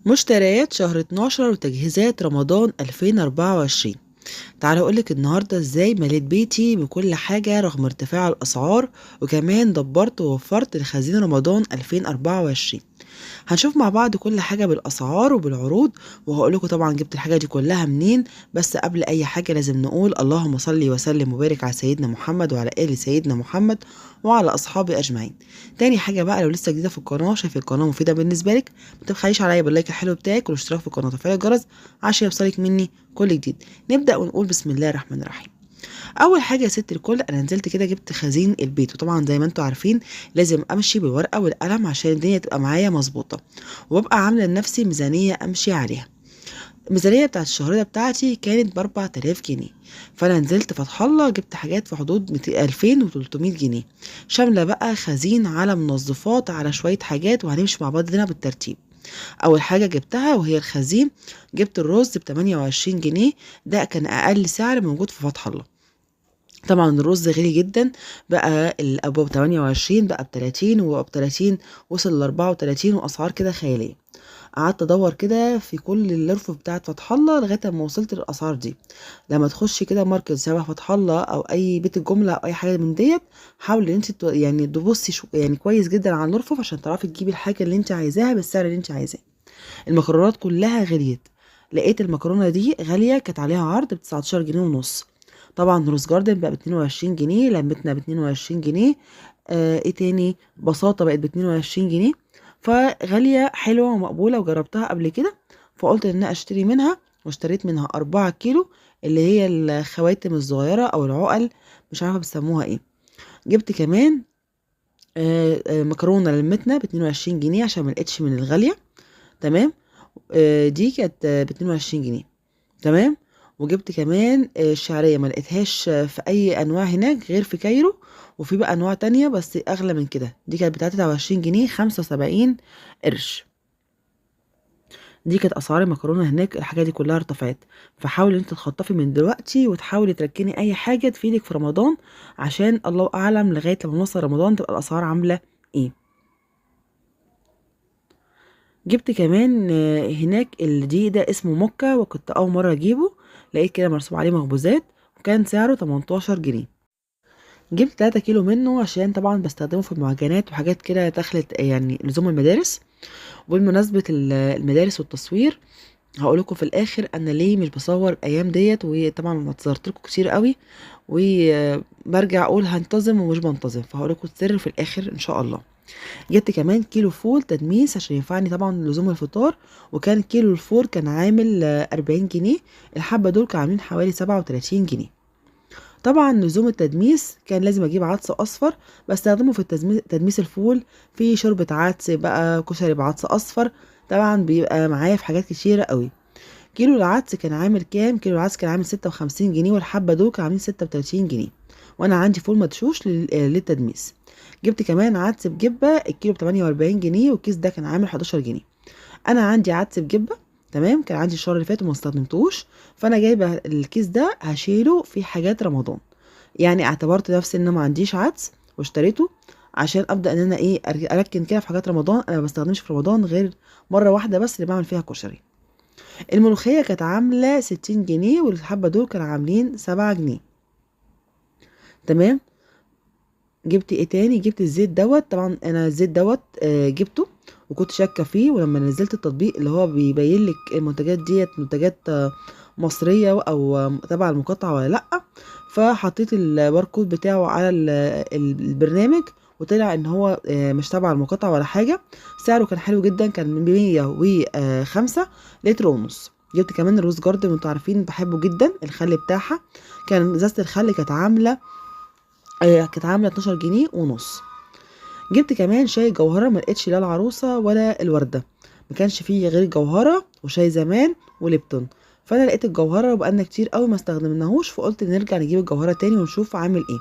مشتريات شهر 12 وتجهيزات رمضان 2024. تعالوا اقولك النهارده ازاي مليت بيتي بكل حاجة رغم ارتفاع الاسعار، وكمان دبرت ووفرت لخزينة رمضان 2024. هنشوف مع بعض كل حاجة بالاسعار وبالعروض، وهقولكوا طبعا جبت الحاجة دي كلها منين. بس قبل اي حاجة لازم نقول اللهم صل وسلم وبارك على سيدنا محمد وعلى ال سيدنا محمد وعلى اصحابه اجمعين. تاني حاجة بقى، لو لسه جديدة في القناة شايف القناة مفيدة بالنسبة لك، ما تبخليش عليا بال like الحلو بتاعك والاشتراك في القناة وتفعيل الجرس عشان يوصلك مني كل جديد. نبدا ونقول بسم الله الرحمن الرحيم. اول حاجة يا ست الكل، انا نزلت كده جبت خزين البيت، وطبعا زي ما انتم عارفين لازم امشي بالورقة والقلم عشان الدنيا تبقى معايا مظبوطة، وببقى عامله لنفسي ميزانية امشي عليها. الميزانية بتاعت الشهر ده بتاعتي كانت ب4000 جنيه، فانا نزلت فتح الله جبت حاجات في حدود 2300 جنيه، شاملة بقى خزين على منظفات على شوية حاجات، وهنمشي مع بعض هنا بالترتيب. اول حاجة جبتها وهي الخزين، جبت الرز ب28 جنيه، ده كان اقل سعر موجود في فتح الله. طبعا الرز غالي جدا بقى، الابواب 28 بقى ب30، وبقى ب30 وصل ل34، واسعار كده خيالية. قعدت ادور كده في كل الرفوف بتاعه فتح الله لغاية ما وصلت للاسعار دي. لما تخشي كده market شبه فتح الله او اي بيت الجملة او اي حاجة من ديت، حاولي ان انت يعني تبصي يعني كويس جدا على الرفوف عشان تعرفي تجيبي الحاجة اللي انت عايزاها بالسعر اللي انت عايزاه. المكرونات كلها غليت، لقيت المكرونه دي غالية، كانت عليها عرض ب19 جنيه ونص. طبعا روز جاردن بقى ب22 جنيه، لمتنا ب22 جنيه، ايه تاني، بساطة بقت ب22 جنيه. فغاليه حلوة ومقبوله وجربتها قبل كده، فقلت ان انا اشتري منها، واشتريت منها 4 كيلو اللي هي الخواتم الصغيرة او العقل، مش عارفه بيسموها ايه. جبت كمان مكرونه لمتنا ب22 جنيه عشان ما لقيتش من الغالية، تمام. دي كانت ب22 جنيه، تمام. وجبت كمان الشعرية، ما لقيتهاش في اي انواع هناك غير في كايرو، وفي بقى انواع تانية بس اغلى من كده. دي كانت بتاعت 29 جنيه 75 قرش. دي كانت اسعار المكرونه هناك. الحاجة دي كلها ارتفعت، فحاولي انت تخطفي من دلوقتي وتحاولي تركني اي حاجة تفيدك في رمضان، عشان الله اعلم لغاية لما نوصل رمضان تبقى الاسعار عامله ايه. جبت كمان هناك الدقيق ده اسمه موكا، وكنت اول مرة اجيبه، لقيت كده مرسوم عليه مخبوزات، وكان سعره 18 جنيه. جبت 3 كيلو منه عشان طبعا بستخدمه في المعجنات وحاجات كده دخلت يعني لزوم المدارس. وبالمناسبة المدارس والتصوير هقول لكم في الاخر انا ليه مش بصور الايام ديت، وطبعا اعتذرت لكم كتير قوي، وبرجع اقول هنتظم ومش بنتظم، فهقول لكم السر في الاخر ان شاء الله. جبت كمان كيلو فول تدميس عشان ينفعني طبعا لزوم الفطار، وكان كيلو الفول كان عامل 40 جنيه، الحبة دول كانوا عاملين حوالي 37 جنيه. طبعا لزوم التدميس كان لازم اجيب عدس اصفر، بستخدمه في تدميس الفول، في شوربة عدس بقى، كشري بعدس اصفر، طبعا بيبقى معايا في حاجات كتيرة قوي. كيلو العدس كان عامل كام؟ كيلو العدس كان عامل 56 جنيه، والحبة دول كانوا عاملين 36 جنيه، وانا عندي فول مدشوش للتدميس. جبت كمان عدس بجبة الكيلو ب48 جنيه، والكيس ده كان عامل 11 جنيه. انا عندي عدس بجبة، تمام، كان عندي الشهر اللي فات وما استخدمتوش، فانا جايبه الكيس ده هشيله في حاجات رمضان. يعني اعتبرت نفسي ان انا ما عنديش عدس واشتريته عشان ابدا ان انا ايه اركن كده في حاجات رمضان. انا ما بستخدمش في رمضان غير مرة واحدة بس اللي بعمل فيها كشري. الملوخية كانت عامله 60 جنيه، والحبه دول كانوا عاملين 7 جنيه، تمام. جبت ايه تاني؟ جبت الزيت دوت. طبعا انا الزيت دوت جبته وكنت شاكه فيه، ولما نزلت التطبيق اللي هو بيبين لك المنتجات ديت منتجات مصرية او تبع المقاطعة ولا لا، فحطيت الباركود بتاعه على البرنامج، وطلع ان هو مش تبع المقاطعة ولا حاجة. سعره كان حلو جدا، كان 105 لتر ونص. جبت كمان الروز جاردن، وانتوا عارفين بحبه جدا، الخل بتاعها كان ازازة الخل كانت عامله 12 جنيه ونص. جبت كمان شاي جوهرة، ما لقيتش لا العروسة ولا الوردة، ما كانش فيه غير جوهرة وشاي زمان وليبتون، فانا لقيت الجوهرة وبقالنا كتير قوي ما استخدمناهوش، فقلت نرجع نجيب الجوهرة تاني ونشوف عامل ايه.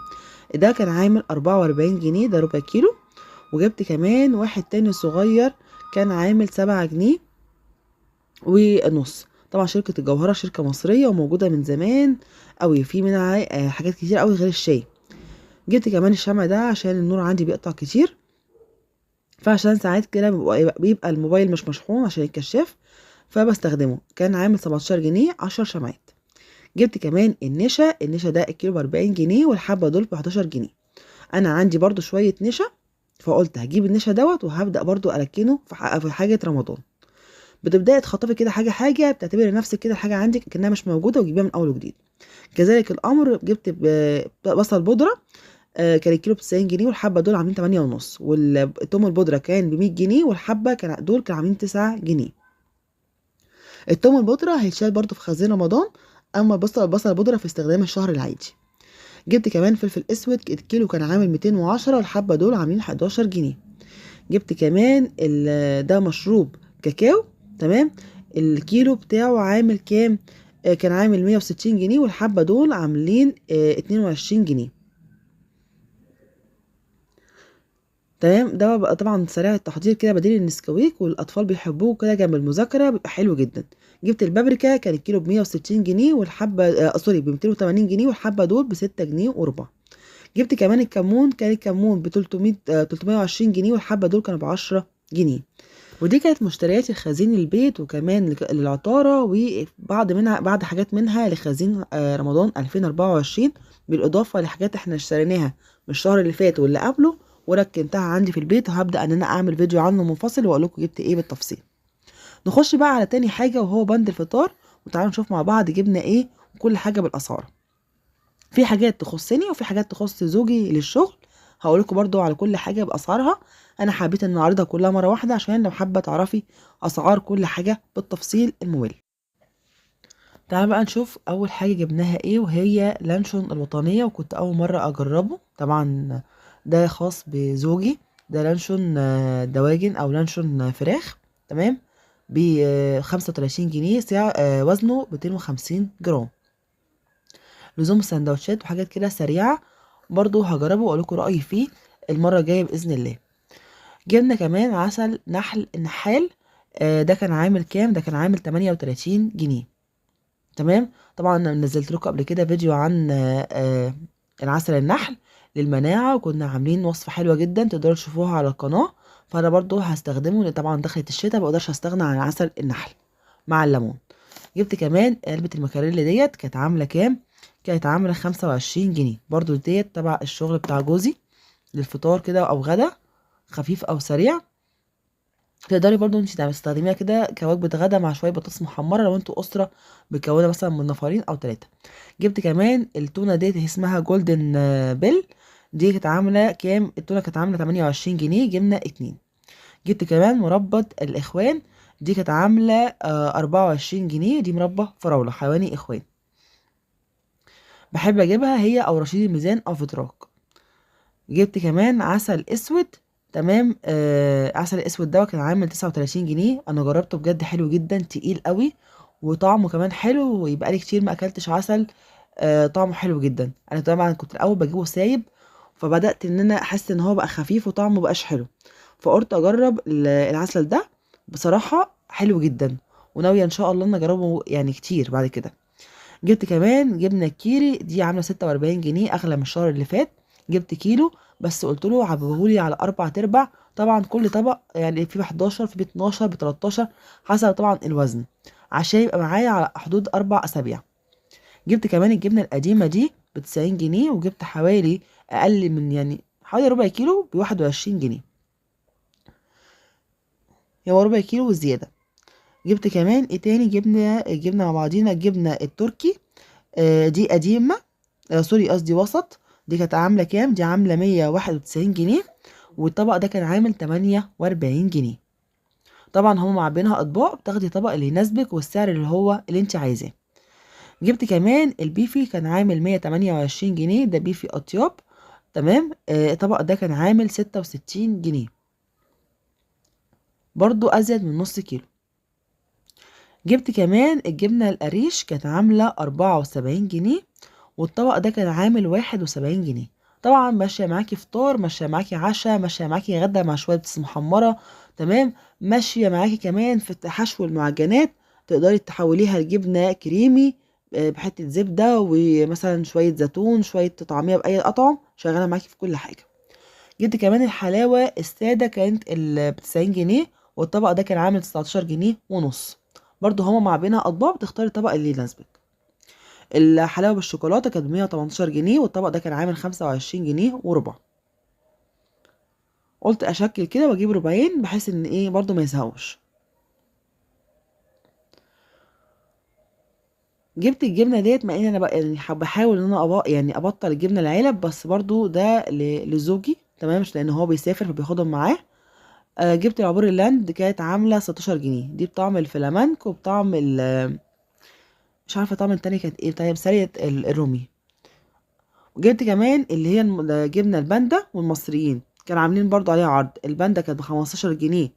ده كان عامل 44 جنيه، ده ربع كيلو. وجبت كمان واحد تاني صغير كان عامل 7 جنيه ونص. طبعا شركة الجوهرة شركة مصرية وموجودة من زمان قوي، في منها حاجات كتير قوي غير الشاي. جبت كمان الشمع ده عشان النور عندي بيقطع كتير، فعشان ساعات كده بيبقى الموبايل مش مشحون عشان الكشاف، فبستخدمه. كان عامل 17 جنيه 10 شمعات. جبت كمان النشا، النشا ده الكيلو ب40 جنيه والحبه دول ب11 جنيه. انا عندي برضو شوية نشا، فقلت هجيب النشا دوت وهبدا برضو اركنه في حاجة رمضان. بتبداي تخطفي كده حاجة حاجة، بتعتبري نفسك كده الحاجة عندك كانها مش موجودة وتجيبيها من اول وجديد. كذلك الامر جبت بصل بودره، كان الكيلو ب90 جنيه والحبه دول عاملين 8.5، والثوم البودره كان ب100 جنيه والحبه دول كانوا عاملين 9 جنيه. الثوم البودره هيتشال برضو في خزين رمضان، اما البصل البودره في استخدام الشهر العادي. جبت كمان فلفل اسود، الكيلو كان عامل 210 والحبه دول عاملين 11 جنيه. جبت كمان ده مشروب كاكاو، تمام، الكيلو بتاعه عامل كام؟ كان عامل 160 جنيه والحبه دول عاملين 22 جنيه. تمام، ده بقى طبعا سريع التحضير كده، بديل النسكويك والاطفال بيحبوه كده جنب المذاكرة، بيبقى حلو جدا. جبت البابريكا كان الكيلو ب 160 جنيه والحبه sorry ب 280 جنيه والحبه دول ب 6 جنيه وربع. جبت كمان الكمون، كان الكمون ب 320 جنيه والحبه دول كانوا ب 10 جنيه. ودي كانت مشتريات الخزين البيت وكمان للعطاره، وبعض منها بعض حاجات منها لخزين رمضان 2024، بالاضافة لحاجات احنا اشتريناها من الشهر اللي فات واللي قبله وركنتها عندي في البيت، وهبدا ان انا اعمل فيديو عنه منفصل واقول لكم جبت ايه بالتفصيل. نخش بقى على تاني حاجة وهو بند الفطار، وتعالوا نشوف مع بعض جبنا ايه وكل حاجة بالاسعار. في حاجات تخصني وفي حاجات تخص زوجي للشغل، هقول لكم برده على كل حاجة باسعارها. انا حبيت ان اعرضها كلها مرة واحدة عشان لو حابة تعرفي اسعار كل حاجة بالتفصيل الممل. تعالوا بقى نشوف اول حاجة جبناها ايه، وهي لانشون الوطنية، وكنت اول مرة اجربه. طبعا ده خاص بزوجي، ده لانشون دواجن او لانشون فراخ، تمام، ب 35 جنيه، سعر وزنه 250 جرام. لزوم السندوتشات وحاجات كده سريعة، برضو هجربه واقول لكم رايي فيه المرة الجاية باذن الله. جبنا كمان عسل نحل النحال، ده كان عامل كام؟ ده كان عامل 38 جنيه. تمام، طبعا انا نزلت لكم قبل كده فيديو عن العسل النحل للمناعه، وكنا عاملين وصفه حلوة جدا تقدروا تشوفوها على القناة، فانا برضو هستخدمه لان طبعا دخلت الشتاء مبقدرش استغنى عن عسل النحل مع الليمون. جبت كمان علبة المكاريلي ديت، كانت عامله كام؟ كانت عامله 25 جنيه، برضو ديت تبع الشغل بتاع جوزي للفطار كده او غدا خفيف او سريع. تقدري برضو انت تستخدميها كده كوجبه غدا مع شوية بطاطس محمرة لو انتوا اسره مكونة مثلا من نفرين او 3. جبت كمان التونه ديت اسمها جولدن بيل، دي كانت عامله كام؟ التونه كانت عامله 28 جنيه، جبنا 2. جبت كمان مربى الاخوان، دي كانت عامله 24 جنيه، دي مربى فراوله حيواني اخوان، بحب اجيبها هي او رشيد الميزان او فتراك. جبت كمان عسل اسود، تمام، عسل اسود ده كان عامل 39 جنيه، انا جربته بجد حلو جدا، تقيل قوي وطعمه كمان حلو، ويبقى لي كتير ما اكلتش عسل، طعمه حلو جدا. انا طبعا كنت الاول بجيبه سايب، فبدات ان انا احس ان هو بقى خفيف وطعمه بقاش حلو، فقلت اجرب العسل ده، بصراحة حلو جدا، وناويه ان شاء الله ان اجربه يعني كتير بعد كده. جبت كمان جبنه كيري، دي عامله 46 جنيه، اغلى من الشهر اللي فات. جبت كيلو بس قلت له عبيهولي على 4 ارباع، طبعا كل طبق يعني في 11 في 12 ب 13 حسب طبعا الوزن، عشان يبقى معايا على حدود 4 اسابيع. جبت كمان الجبنة القديمة دي ب 90 جنيه، وجبت حوالي اقل من يعني حوالي ربع كيلو ب 21 جنيه، هو ربع كيلو وزيادة. جبت كمان ايه تاني؟ جبنه مع بعضينا الجبنة التركي، دي قديمة، سوري قصدي وسط، دي كانت عامله كام؟ دي عامله 191 جنيه، والطبق ده كان عامل 48 جنيه. طبعا هم معبينها اطباق، بتاخدي طبق اللي يناسبك والسعر اللي هو اللي انت عايزاه. جبت كمان البيفي كان عامل 128 جنيه، ده بيفي اطياب، تمام، الطبق ده كان عامل 66 جنيه، برضو ازيد من نص كيلو. جبت كمان الجبنة القريش كانت عامله 74 جنيه، والطبق ده كان عامل 71 جنيه. طبعا ماشية معاكي فطار، ماشية معاكي عشاء، ماشية معاكي غدا مع شوية بطاطس محمرة، تمام، ماشية معاكي كمان في حشو المعجنات، تقدري تحوليها لجبنه كريمي بحته زبدة ومثلا شوية زيتون، شوية طعميه باي اطعم، شغالة معاكي في كل حاجة. جبت كمان الحلاوة السادة كانت ب90 جنيه، والطبق ده كان عامل 19 جنيه ونص. برضو هما مع بينها اطباق، بتختاري الطبق اللي يناسبك. الحلاوة بالشوكولاته كانت ب118 جنيه، والطبق ده كان عامل 25 جنيه وربع. قلت اشكل كده واجيب ربعين بحيث ان ايه برضو ما يزهقوش. جبت الجبنة ديت، مع ان انا بقى يعني بحاول ان انا يعني ابطل الجبنة العلب، بس برضو ده لزوجي، تمام، مش لان هو بيسافر فبياخدهم معاه. جبت العبور اللاند كانت عامله 16 جنيه، دي بطعم الفلامنك وبطعم مش عارفه طعم التاني كانت ايه، بتاع سرية الرومي. وجبت كمان اللي هي جبنه الباندا والمصريين كانوا عاملين برضو عليها عرض. الباندا كانت ب15 جنيه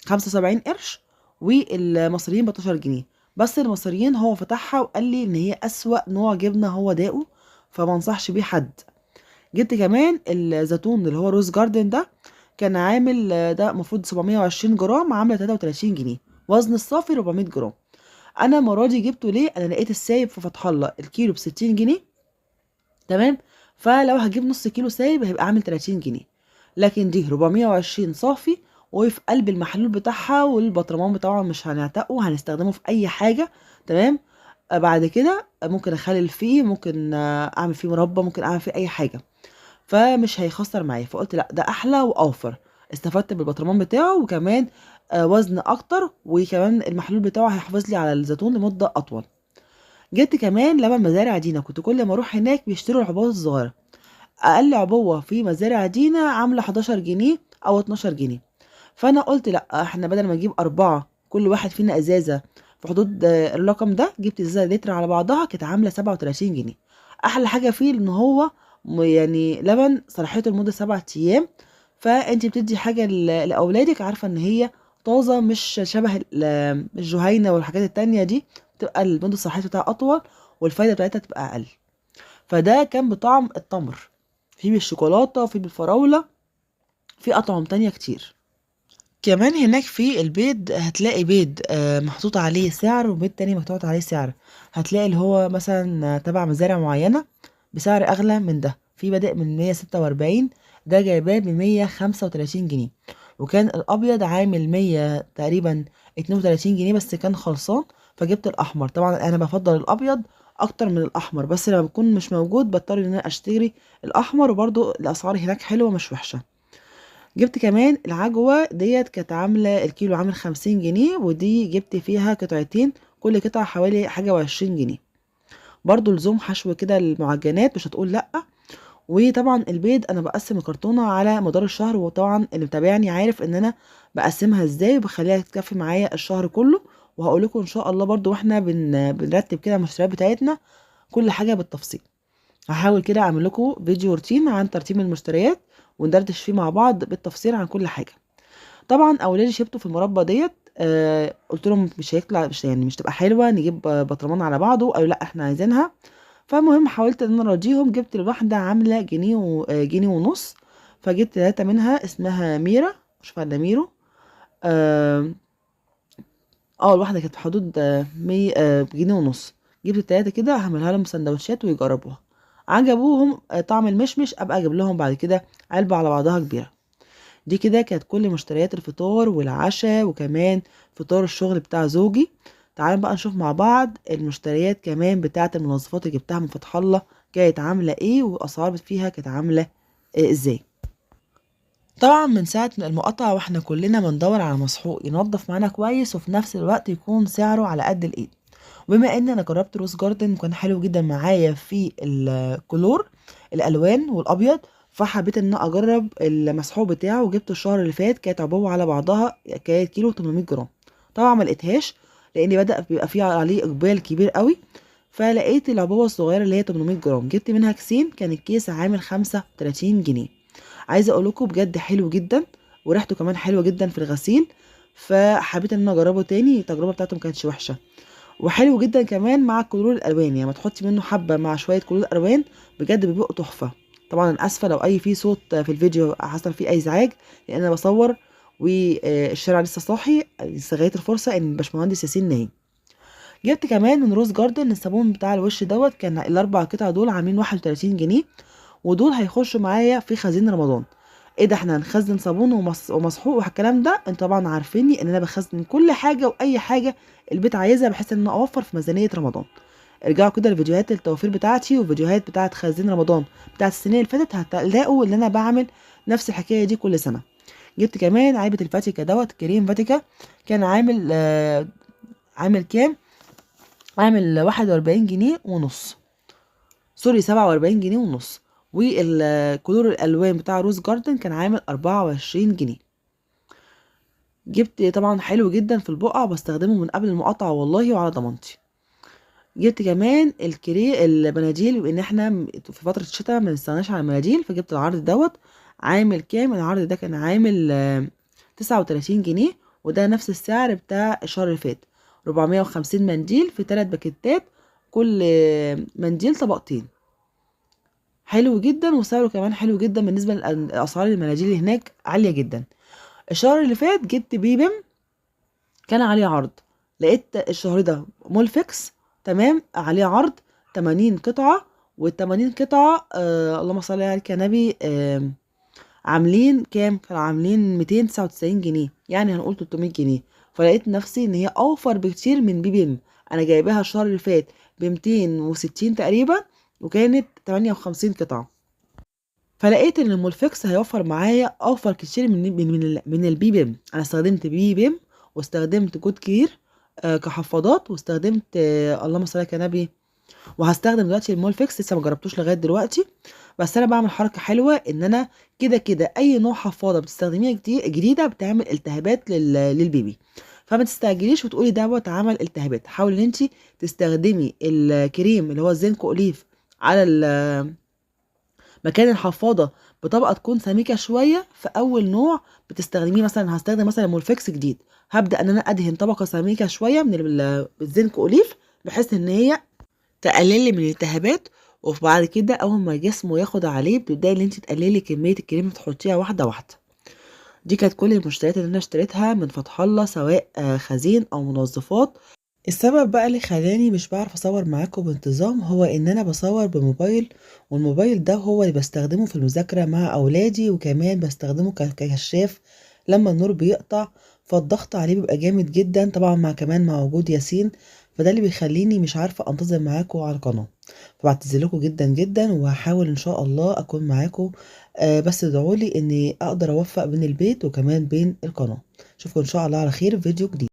75 قرش، والمصريين ب12 جنيه. بس المصريين هو فتحها وقال لي ان هي اسوأ نوع جبنه هو داقه، فما انصحش بيه حد. جبت كمان الزيتون اللي هو روز جاردن ده، كان عامل ده المفروض 720 جرام، عامله 33 جنيه، وزن الصافي 400 جرام. انا المرة دي جبته ليه؟ انا لقيت السايب في فتح الله الكيلو ب60 جنيه، تمام، فلو هجيب نص كيلو سايب هيبقى عامل 30 جنيه، لكن دي 420 صافي، وفي قلب المحلول بتاعها والبطرمان طبعا مش هنعتقه، هنستخدمه في اي حاجة، تمام. بعد كده ممكن اخلل فيه، ممكن اعمل فيه مربى، ممكن اعمل فيه اي حاجة، فمش هيخسر معايا. فقلت لا ده احلى واوفر، استفدت بالبطرمان بتاعه، وكمان وزن اكتر، وكمان المحلول بتاعه هيحافظ لي على الزيتون لمدة اطول. جبت كمان لبن مزارع دينا، كنت كل ما اروح هناك بيشتروا العبوات الصغيرة، اقل عبوة في مزارع دينا عامله 11 جنيه او 12 جنيه. فانا قلت لا، احنا بدل ما نجيب 4 كل واحد فينا ازازة في حدود الرقم ده، جبت ازازة لتر على بعضها كانت عامله 37 جنيه. احلى حاجة فيه ان هو يعني لبن صلاحيته لمدة 7 ايام، فانت بتدي حاجة لاولادك عارفه ان هي طازة، مش شبه الجهينه والحاجات التانية دي، بتبقى المدة صلاحيته بتاعها اطول والفايده بتاعتها تبقى اقل. فده كان بطعم التمر، في بالشوكولاته، في بالفراوله، في اطعم تانية كتير. كمان هناك في البيض هتلاقي بيض محطوط عليه سعر، وبيض تاني محطوط عليه سعر. هتلاقي اللي هو مثلا تبع مزارع معينة بسعر اغلى من ده، في بادئ من 146، ده جايباه ب135 جنيه، وكان الابيض عامل 100 تقريبا 32 جنيه، بس كان خلصان فجبت الاحمر. طبعا انا بفضل الابيض اكتر من الاحمر، بس لما بكون مش موجود بضطر ان انا اشتري الاحمر، وبرده الاسعار هناك حلوة مش وحشة. جبت كمان العجوه ديت كانت عامله الكيلو عامل 50 جنيه، ودي جبت فيها قطعتين، كل قطعه حوالي حاجة وعشرين جنيه. برضو لزوم حشو كده المعجنات مش هتقول لا. وطبعا البيض انا بقسم الكرتونه على مدار الشهر، وطبعا اللي متابعني عارف ان انا بقسمها ازاي وبخليها تكفي معايا الشهر كله. وهقول لكم ان شاء الله برضو واحنا بنرتب كده المشتريات بتاعتنا كل حاجة بالتفصيل. هحاول كده اعمل لكم فيديو روتين عن ترتيب المشتريات وندردش فيه مع بعض بالتفصيل عن كل حاجة. طبعا اولادي شبتوا في المربى ديت، قلت لهم مش هيطلع، مش يعني مش تبقى حلوة نجيب بطرمان على بعضه، قالوا لا احنا عايزينها. فالمهم حاولت ان انا اراضيهم، جبت الواحدة عامله جنيه جنيه ونص، فجبت 3 منها، اسمها ميرا، مش عارفه ميرو، الواحدة كانت في حدود جنيه ونص. جبت 3 كده هعملها لهم سندوتشات ويجربوها، عجبوهم طعم المشمش، ابقى اجيب لهم بعد كده علبة على بعضها كبيرة. دي كده كانت كل مشتريات الفطار والعشاء وكمان فطار الشغل بتاع زوجي. تعالوا بقى نشوف مع بعض المشتريات كمان بتاعه المنظفات اللي جبتها من فتح الله كانت عامله ايه، والاسعار فيها كانت عامله إيه ازاي. طبعا من ساعة المقاطعة واحنا كلنا بندور على مسحوق ينظف معانا كويس وفي نفس الوقت يكون سعره على قد الايد. وبما ان انا جربت روز جاردن وكان حلو جدا معايا في الكلور الالوان والابيض، فحبيت ان انا اجرب المسحوق بتاعه، وجبته الشهر اللي فات. كانت عبوة على بعضها كانت كيلو 800 جرام، طبعا ما لقيتهاش لان بدا بيبقى فيه عليه اقبال كبير قوي، فلقيت العبوه الصغيرة اللي هي 800 جرام، جبت منها كيسين، كان الكيس عامل 35 جنيه. عايزه اقول لكم بجد حلو جدا، وريحته كمان حلوة جدا في الغسيل، فحبيت ان انا اجربه تاني. التجربة بتاعته ما كانتش وحشة، وحلو جدا كمان مع كلور الالوان، يعني ما تحطي منه حبه مع شوية كلور الوان بجد بيبقوا تحفة. طبعا انا اسفه لو اي في صوت في الفيديو حصل فيه اي ازعاج، لان انا بصور والشارع لسه صاحي، استغليت الفرصة ان باشمهندس ياسين نايم. جبت كمان من روز جاردن الصابون بتاع الوش دوت، كان الاربع قطع دول عاملين 31 جنيه، ودول هيخشوا معايا في خزين رمضان. ايه ده احنا هنخزن صابون ومسحوق والكلام ده. انتوا طبعا عارفيني ان انا بخزن كل حاجة واي حاجة البيت عايزها، بحيث ان انا اوفر في ميزانية رمضان. ارجعوا كده لفيديوهات التوفير بتاعتي وفيديوهات بتاعت خزين رمضان بتاعت السنين اللي فاتت، هتلاقوا ان انا بعمل نفس الحكاية دي كل سنة. جبت كمان علبة الفاتيكا دوت، كريم فاتيكا، كان عامل عامل كام؟ عامل 41 جنيه ونص، sorry 47 جنيه ونص. والكلور الالوان بتاع روز جاردن كان عامل 24 جنيه. جبت طبعا حلو جدا في البقع، بستخدمه من قبل المقاطعة والله وعلى ضمانتي. جبت كمان المناديل، بان احنا في فترة الشتاء ما نستغناش عن المناديل، فجبت العرض دوت. عامل كام العرض ده؟ كان عامل 39 جنيه، وده نفس السعر بتاع الشهر اللي فات. 450 منديل في 3 باكيتات، كل منديل طبقتين. حلو جدا، وسعره كمان حلو جدا بالنسبة لأسعار المناديل اللي هناك عالية جدا. الشهر اللي فات جبت بيبم كان عليه عرض، لقيت الشهر ده مولفكس تمام عليه عرض 80 قطعة، والتمانين قطعة اللهم صل على النبي، عاملين كام؟ كانوا عاملين 299 جنيه، يعني هنقول 300 جنيه. فلقيت نفسي ان هي اوفر بكتير من بيبم، انا جايباها الشهر اللي فات بميتين وستين تقريبا، وكانت 58 قطعة. فلقيت ان المولفكس هيوفر معايا اوفر كتير من البي بيم. انا استخدمت بي بيم، واستخدمت جود كير، كحفاضات، واستخدمت اللهم صل على النبي، وهستخدم دلوقتي المولفكس، لسه ما جربتوش لغاية دلوقتي. بس انا بعمل حركة حلوة، ان انا كده كده اي نوع حفاضه بتستخدميها جديدة بتعمل التهابات للبيبي، فما تستعجليش وتقولي دوت عمل التهابات. حاولي ان انت تستخدمي الكريم اللي هو الزنك اوليف على مكان الحفاضه بطبقه تكون سميكة شوية في اول نوع بتستخدميه. مثلا هستخدم مثلا مولفكس جديد، هبدا ان انا ادهن طبقه سميكة شوية من الزنك اوليف، بحيث ان هي تقلل لي من الالتهابات. وبعد كده اول ما جسمه ياخد عليه بتبداي ان انت تقللي كمية الكريم اللي تحطيها واحدة واحدة. دي كانت كل المشتريات اللي انا اشتريتها من فتح الله، سواء خزين او منظفات. السبب بقى اللي خلاني مش بعرف اصور معاكم بانتظام هو ان انا بصور بموبايل، والموبايل ده هو اللي بستخدمه في المذاكرة مع اولادي، وكمان بستخدمه ككشاف لما النور بيقطع، فالضغط عليه بيبقى جامد جدا، طبعا كمان مع وجود ياسين، فده اللي بيخليني مش عارفة انتظم معاكم على القناة. فبعتذر لكم جدا جدا، وهحاول ان شاء الله اكون معاكم، بس ادعولي اني اقدر اوفق بين البيت وكمان بين القناة. اشوفكم ان شاء الله على خير في فيديو جديد.